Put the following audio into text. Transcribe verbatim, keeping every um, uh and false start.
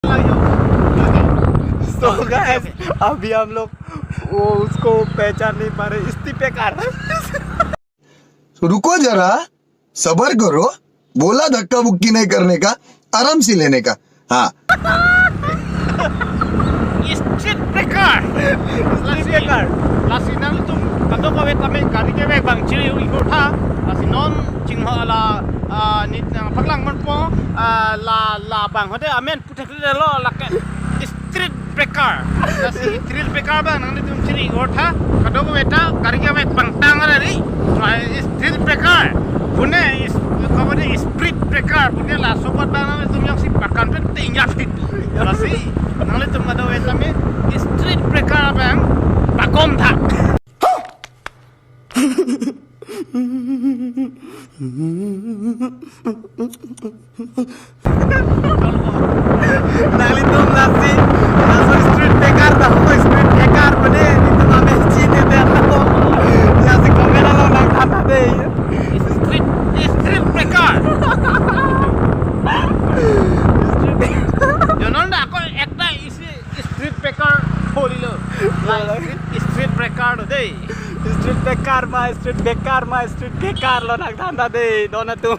So guys, अभी हम लोग वो उसको पहचान नहीं पा रहे, street beggars। तो रुको जरा, सबर करो। बोला धक्का बुक्की नहीं करने का, आराम से लेने का। हाँ। Street beggar. Street beggar. Lasi nanglitum kadokave tame gari kevek abang chiri-i hor tha. Lasi non chingho la, ah, ni, ah, paklang manpo, ah, la, labang hode amen puthak lo lake street beggar. Lasi street beggar abang nanglitum chiri-i hor tha. Kadokave ta gari kevek abang tang ari. Street beggar. Pune is, kabone street beggar. Pune laso apot abang nanglitum jongsi pakan pen tingyak thik. Lasi nanglitum kadokave tame street beggar abang pakom tha. Nanglitum lasi, laso street beggar ta, ho street beggar pune, netum ame chinine te atlo. Lasi comment along nangthan tha dei. Street, street beggar. Jonon da ako ekta isi street beggar kholi lo. La street, street beggar lo dei. Street beggar ma, street beggar ma, street beggar lo nangthan tha dei, don atum.